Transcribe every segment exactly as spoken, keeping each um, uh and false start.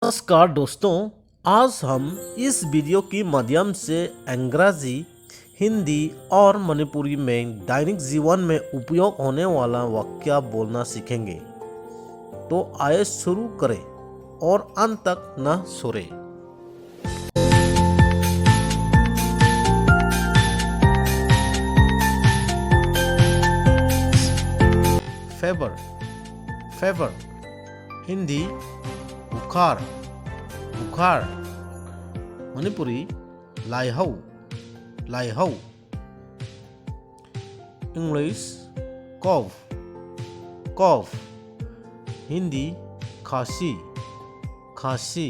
नमस्कार दोस्तों, आज हम इस वीडियो के माध्यम से अंग्रेजी, हिंदी और मणिपुरी में दैनिक जीवन में उपयोग होने वाला वाक्य बोलना सीखेंगे। तो आइए शुरू करें और अंत तक न छोड़ें। Fever, fever, हिंदी बुखार, बुखार, Manipuri लाइहौ, लाइहौ, English cough, cough, Hindi खांसी, खांसी,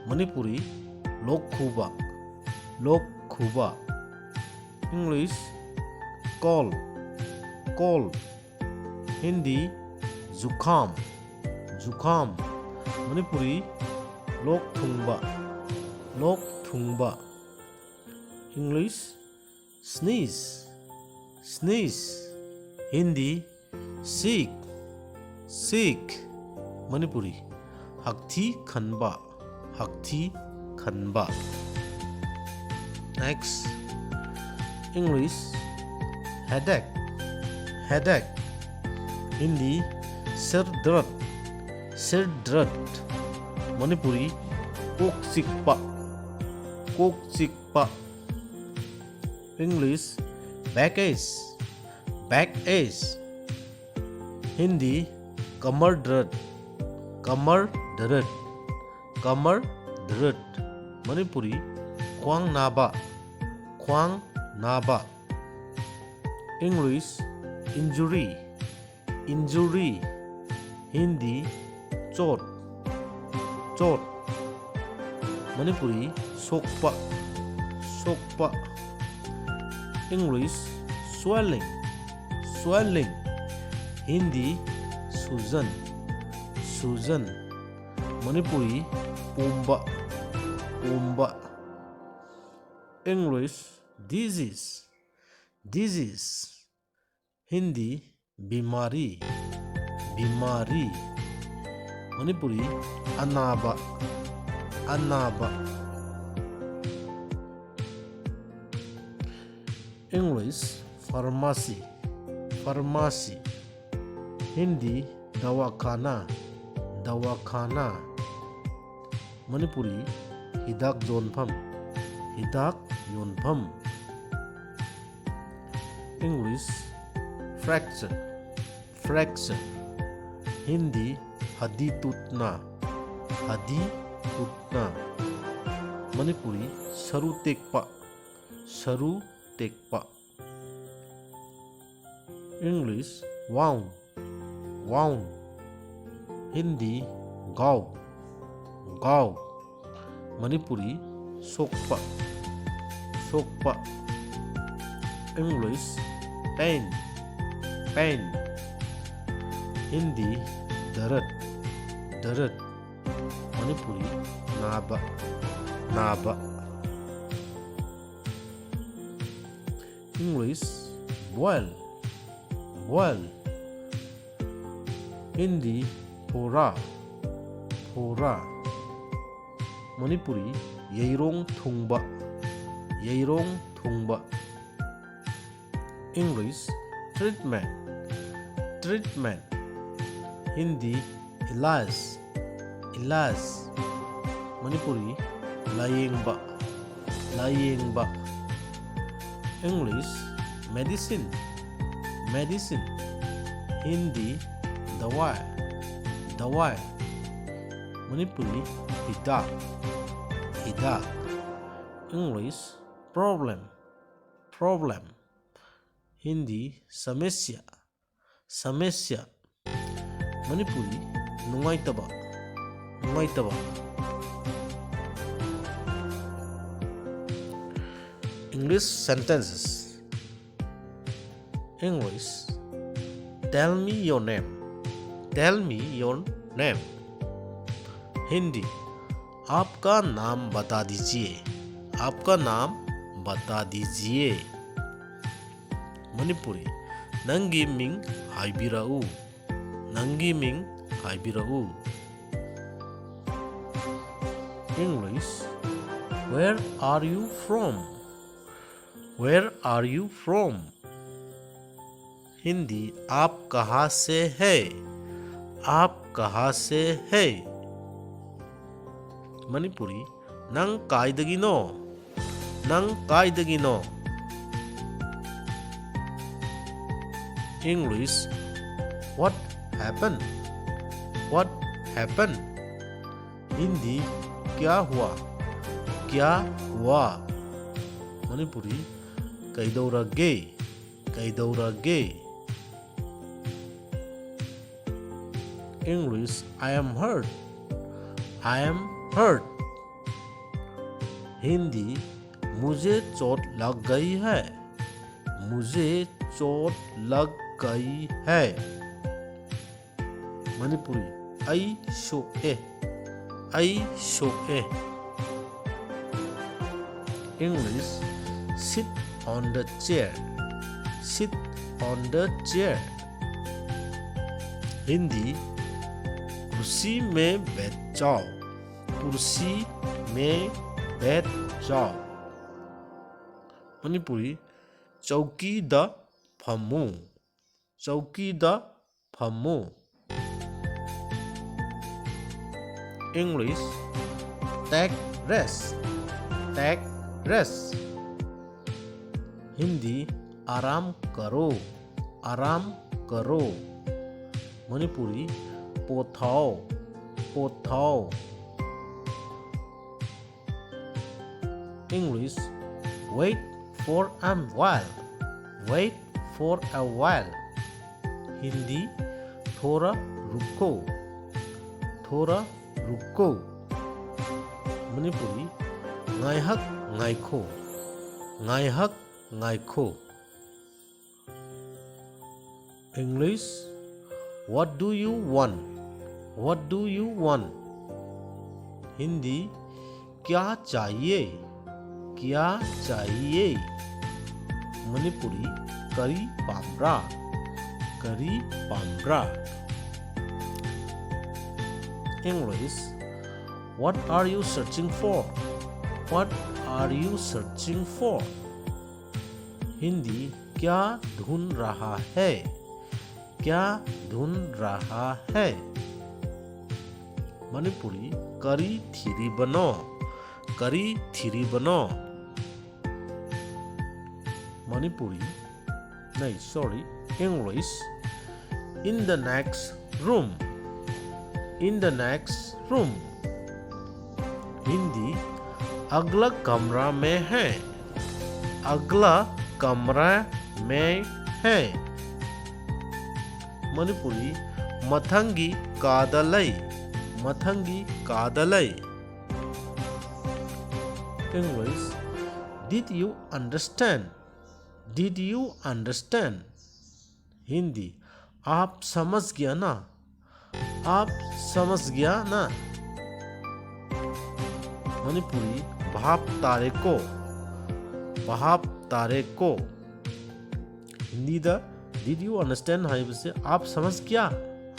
मणिपुरी लोक खुबा, लोक खुबा, English cold, cold, हिंदी जुकाम, जुकाम, मणिपुरी लोक थुंबा, लोक Thumba, English sneeze, sneeze, Hindi छींक, छींक, मणिपुरी ꯍꯛꯊꯤ ꯈꯟꯕ, ꯍꯛꯊꯤ ꯈꯟꯕ꯫ Next, English headache, headache, Hindi सिर दर्द, सिर दर्द, मणिपुरी ꯀꯣꯛ ꯆꯤꯛꯄ, ꯀꯣꯛ ꯆꯤꯛꯄ꯫ English backache, backache, हिंदी कमर दर्द, कमर दर्द, कमर दर्द, मणिपुरी ख्वांग नाबा, ख्वांग नाबा। English injury, injury, हिंदी चोट, चोट, मणिपुरी ꯁꯣꯛꯄ, ꯁꯣꯛꯄ꯫ English swelling, swelling, हिंदी सूजन, सूजन, मणिपुरी ꯄꯣꯝꯕ, ꯄꯣꯝꯕ꯫ English disease, disease, हिंदी बीमारी, बीमारी, Manipuri, ꯑꯅꯥꯕ, ꯑꯅꯥꯕ. English, pharmacy, pharmacy. Hindi, दवाखाना, दवाखाना. Manipuri, ꯍꯤꯗꯥꯛ ꯌꯣꯟꯐꯝ, ꯍꯤꯗꯥꯛ ꯌꯣꯟꯐꯝ. English, fracture, fracture. Hindi, हड्डी टूटना, हड्डी टूटना. Manipuri, ꯁꯔꯨ ꯇꯦꯛꯄ, ꯁꯔꯨ ꯇꯦꯛꯄ. English, wound, wound. Hindi, घाव, घाव. Manipuri, ꯁꯣꯛꯄ, ꯁꯣꯛꯄ. English, pain, pain. Hindi, दर्द, दर्द. Manipuri, ꯅꯥꯕ, ꯅꯥꯕ. English, boil, boil. Hindi, फोड़ा, फोड़ा. Manipuri, ꯌꯩꯔꯣꯡ ꯊꯨꯡꯕ, ꯌꯩꯔꯣꯡ ꯊꯨꯡꯕ. English, treatment, treatment. Hindi, इलाज, इलाज. Manipuri, ꯂꯥꯌꯦꯡꯕ, ꯂꯥꯌꯦꯡꯕ. English, medicine, medicine. Hindi, दवाई, दवाई. Manipuri, ꯍꯤꯗꯥꯛ, ꯍꯤꯗꯥꯛ. English, problem, problem. Hindi, समस्या, समस्या. Manipuri, ꯅꯨꯡꯉꯥꯏꯇꯕ, ꯅꯨꯡꯉꯥꯏꯇꯕ. English sentences. English, tell me your name, tell me your name. Hindi, आपका नाम बता दीजिए, आपका नाम बता दीजिए. Manipuri, ꯅꯪꯒꯤ ꯃꯤꯡ ꯍꯥꯏꯕꯤꯔꯛꯎ, ꯅꯪꯒꯤ ꯃꯤꯡ ꯍꯥꯏꯕꯤꯔꯛꯎ. English, Where are you from? Where are you from? Hindi, आप कहाँ से है? आप कहाँ से है? मणिपुरी, ꯅꯪ ꯀꯥꯏꯗꯒꯤꯅꯣ? ꯅꯪ ꯀꯥꯏꯗꯒꯤꯅꯣ? English, What happened? What happened? Hindi, क्या हुआ? क्या हुआ? मणिपुरी, ꯀꯩꯗꯧꯔꯒꯦ? ꯀꯩꯗꯧꯔꯒꯦ? English, I am hurt. I am hurt. Hindi, मुझे चोट लग गई है। मुझे चोट लग गई है। ꯃꯅꯤꯄꯨꯔꯤ, ꯑꯩ ꯁꯣꯛꯑꯦ꯫ ꯑꯩ ꯁꯣꯛꯑꯦ꯫ English, Sit on the chair. Sit on the chair. Hindi, कुर्सी में बैठ जाओ। कुर्सी में बैठ जाओ। Manipuri, ꯆꯧꯀꯤꯗ ꯐꯝꯃꯨ꯫ ꯆꯧꯀꯤꯗ ꯐꯝꯃꯨ꯫ English, Take rest. Take rest. Hindi, आराम करो। आराम करो। Manipuri, पोथाओ। पोथाओ। English, Wait for a while. Wait for a while. Hindi, थोड़ा रुको। थोड़ा रुको। मणिपुरी, ꯉꯥꯏꯍꯥꯛ ꯉꯥꯏꯈꯣ꯫ ꯉꯥꯏꯍꯥꯛ ꯉꯥꯏꯈꯣ꯫ English, What do you want? What do you want? Hindi, क्या चाहिए? क्या चाहिए? मणिपुरी, ꯀꯔꯤ ꯄꯥꯝꯕ꯭ꯔꯥ? ꯀꯔꯤ ꯄꯥꯝꯕ꯭ꯔꯥ? English, What are you searching for? What are you searching for? Hindi, क्या ढूंढ रहा है? क्या ढूंढ रहा है? मणिपुरी, ꯀꯔꯤ ꯊꯤꯔꯤꯕꯅꯣ? ꯀꯔꯤ ꯊꯤꯔꯤꯕꯅꯣ? ꯃꯅꯤꯄꯨꯔꯤ, नहीं, sorry, English. In the next room. In the next room. Hindi, अगला कमरा में है. अगला कमरा में है. ꯃꯅꯤꯄꯨꯔꯤ, ꯃꯊꯪꯒꯤ ꯀꯥꯗ ꯂꯩ. ꯃꯊꯪꯒꯤ ꯀꯥꯗ ꯂꯩ. English, did you understand? Did you understand? Hindi, आप समझ गया ना? आप समझ गया ना? ꯃꯅꯤꯄꯨꯔꯤ, ꯚꯥꯞ ꯇꯥꯔꯦꯀꯣ? ꯚꯥꯞ ꯇꯥꯔꯦꯀꯣ? ꯍꯤꯟꯗꯤꯗ, did you understand ꯍꯥꯏꯕꯁꯦ आप समझ गया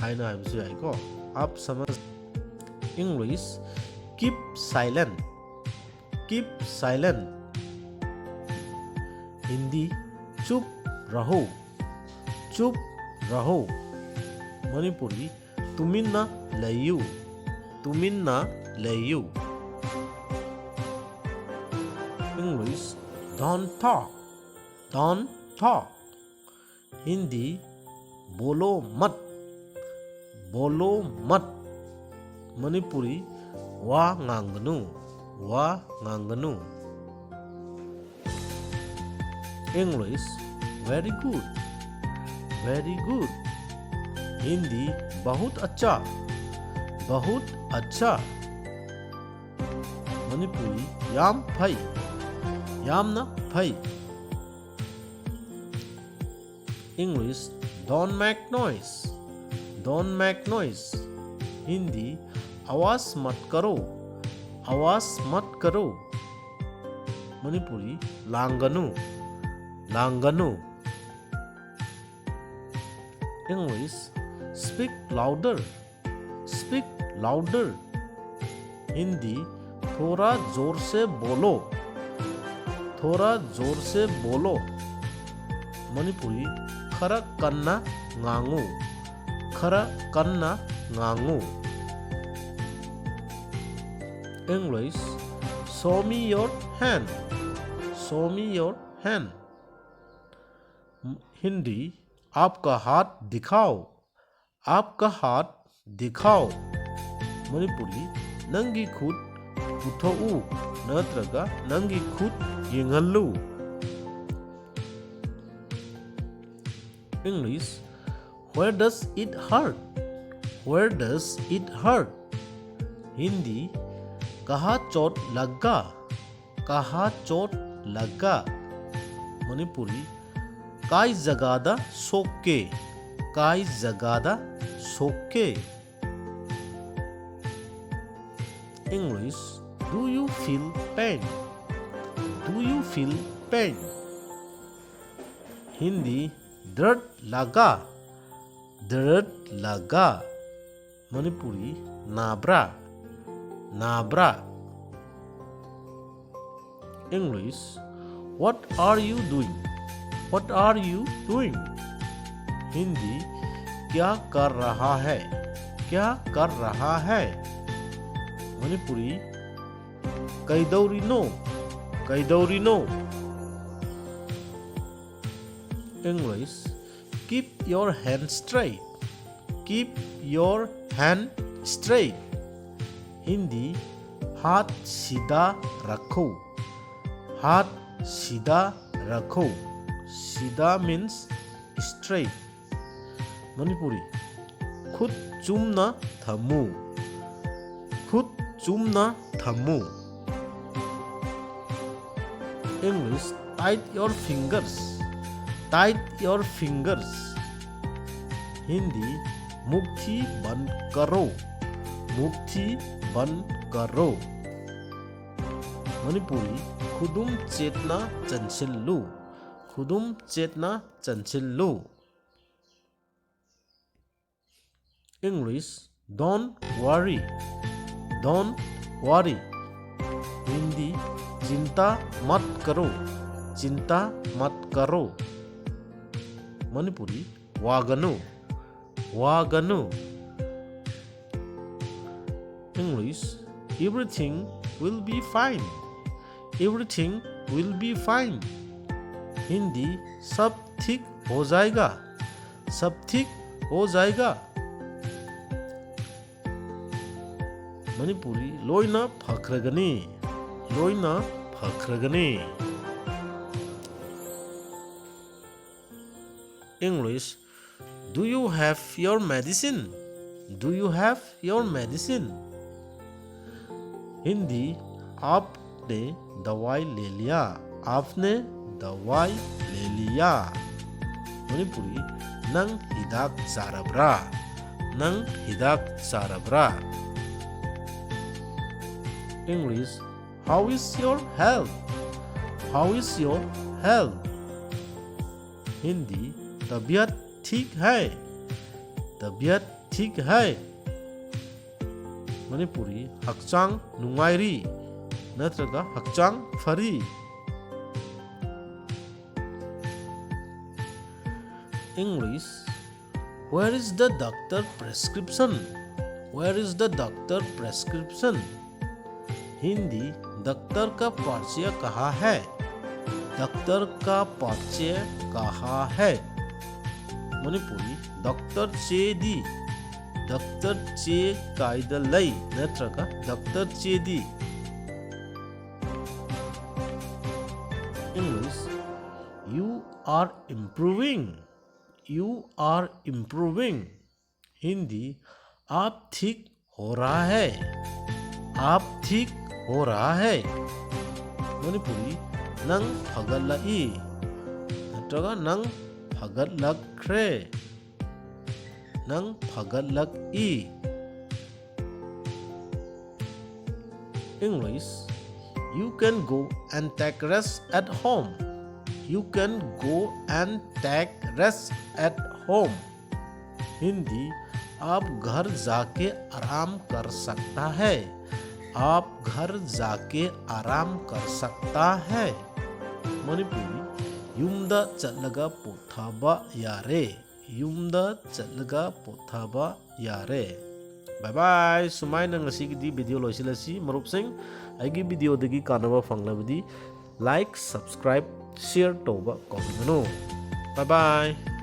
ꯍꯥꯏꯅ ꯍꯥꯏꯕꯁꯨ ꯌꯥꯏꯀꯣ. आप समझ. English, keep silent. Keep silent. Hindi, चुप रहो. चुप रहो. मणिपुरी, ꯇꯨꯃꯤꯟꯅ ꯂꯩꯌꯨ. ꯇꯨꯃꯤꯟꯅ ꯂꯩꯌꯨ. English, don't talk. Don't talk. Hindi, बोलो मत. बोलो मत. मणिपुरी, ꯋꯥ ꯉꯥꯡꯒꯅꯨ. ꯋꯥ ꯉꯥꯡꯒꯅꯨ. English, very good. Very good. Hindi, बहुत अच्छा. बहुत अच्छा. मणिपुरी, ꯌꯥꯝ ꯐꯩ. ꯌꯥꯝꯅ ꯐꯩ. English, don't make noise. Don't make noise. Hindi, आवाज मत करो. आवाज मत करो. Manipuri, ꯂꯥꯡꯒꯅꯨ. ꯂꯥꯡꯒꯅꯨ. English, speak louder. Speak louder. Hindi, थोड़ा जोर से बोलो, थोड़ा जोर से बोलो. Manipuri, ꯈꯔ ꯀꯟꯅ ꯉꯥꯡꯉꯨ, ꯈꯔ ꯀꯟꯅ ꯉꯥꯡꯉꯨ. English, show me your hand, show me your hand. Hindi, आपका हाथ दिखाओ, आपका हाथ दिखाओ. Manipuri, ꯅꯪꯒꯤ ꯈꯨꯠ ꯄꯨꯊꯣꯛꯎ ꯅꯠꯇ꯭ꯔꯒ ꯅꯪꯒꯤ ꯈꯨꯠ ꯌꯦꯡꯍꯜꯂꯨ. English, where does it hurt? Where does it hurt? Hindi, कहाँ चोट लगा? कहाँ चोट लगा? Manipuri, ꯀꯥꯏ ꯖꯒꯥꯗ ꯁꯣꯛꯀꯦ? ꯀꯥꯏ ꯖꯒꯥꯗ ꯁꯣꯛꯀꯦ? English, do you feel pain? Do you feel pain? Hindi, दर्द लगा? दर्द लगा? Manipuri, ꯅꯥꯕ꯭ꯔꯥ? ꯅꯥꯕ꯭ꯔꯥ? English, what are you doing? What are you doing? Hindi, क्या कर रहा है? क्या कर रहा है? Manipuri, ꯀꯩꯗꯧꯔꯤꯅꯣ? ꯀꯩꯗꯧꯔꯤꯅꯣ? English, keep your hand straight. Keep your hand straight. Hindi, हाथ सीधा रखो. हाथ सीधा रखो. सीधा means straight. Manipuri, ꯈꯨꯠ ꯆꯨꯝꯅ ꯊꯝꯃꯨ. ꯈꯨꯠ ꯆꯨꯝꯅ ꯊꯝꯃꯨ. English, tight your fingers. Tight your fingers. Hindi, मुट्ठी बंद करो. मुट्ठी बंद करो. Manipuri, ꯈꯨꯗꯨꯝ ꯆꯦꯠꯅ ꯆꯟꯁꯤꯜꯂꯨ. ꯈꯨꯗꯨꯝ ꯆꯦꯠꯅ ꯆꯟꯁꯤꯜꯂꯨ. English, don't worry. Don't worry. Hindi, चिंता मत करो, चिंता मत करो। Manipuri, ꯋꯥꯒꯅꯨ, ꯋꯥꯒꯅꯨ꯫ English, everything will be fine, everything will be fine. Hindi, सब ठीक हो जाएगा, सब ठीक हो जाएगा। Manipuri, ꯂꯣꯏꯅ ꯐꯈ꯭ꯔꯒꯅꯤ, ꯂꯣꯏꯅ ꯐꯈ꯭ꯔꯒꯅꯤ꯫ English, do you have your medicine? Do you have your medicine? Hindi, आपने दवाई ले लिया, आपने दवाई ले लिया। Manipuri, ꯅꯪ ꯍꯤꯗꯥꯛ ꯆꯥꯔꯕ꯭ꯔꯥ? ꯅꯪ ꯍꯤꯗꯥꯛ ꯆꯥꯔꯕ꯭ꯔꯥ? English, how is your health? How is your health? Hindi, तबीयत ठीक है, तबीयत ठीक है। Manipuri, ꯍꯛꯆꯥꯡ ꯅꯨꯡꯉꯥꯏꯔꯤ ꯅꯠꯇ꯭ꯔꯒ ꯍꯛꯆꯥꯡ ꯐꯔꯤ꯫ English, where is the doctor prescription? Where is the doctor prescription? Hindi, doctor का पर्ची कहाँ है? डॉक्टर का पर्ची कहाँ है? Manipuri, डॉक्टर चे दी, डॉक्टर चे ꯀꯥꯏꯗ ꯂꯩ ꯅꯠꯇ꯭ꯔꯒ डॉक्टर चे दी। English, you are improving, you are improving. Hindi, आप ठीक हो रहा है, आप ठीक हो रहा है। Manipuri, ꯅꯪ ꯐꯒꯠꯂꯛꯏ ꯅꯠꯇ꯭ꯔꯒ ꯅꯪ ꯐꯒꯠꯂꯛꯈ꯭ꯔꯦ, ꯅꯪ ꯐꯒꯠꯂꯛꯏ꯫ English, you can go and take rest at home, you can go and take rest at home. Hindi, आप घर जाके आराम कर सकता है, आप घर जाके आराम कर सकता है। ꯃꯅꯤꯄꯨꯔꯤ, ꯌꯨꯝꯗ ꯆꯠꯂꯒ ꯄꯣꯊꯥꯕ ꯌꯥꯔꯦ꯫ ꯌꯨꯝꯗ ꯆꯠꯂꯒ ꯄꯣꯊꯥꯕ ꯌꯥꯔꯦ꯫ Bye bye꯫ ꯁꯨꯃꯥꯏꯅ ꯉꯁꯤꯒꯤꯗꯤ video ꯂꯣꯏꯁꯤꯜꯂꯁꯤ꯫ ꯃꯔꯨꯞꯁꯤꯡ, ꯑꯩꯒꯤ videoꯗꯒꯤ ꯀꯥꯟꯅꯕ ꯐꯪꯂꯕꯗꯤ like, subscribe, share ꯇꯧꯕ ꯀꯥꯎꯕꯤꯒꯅꯨ꯫ Bye bye꯫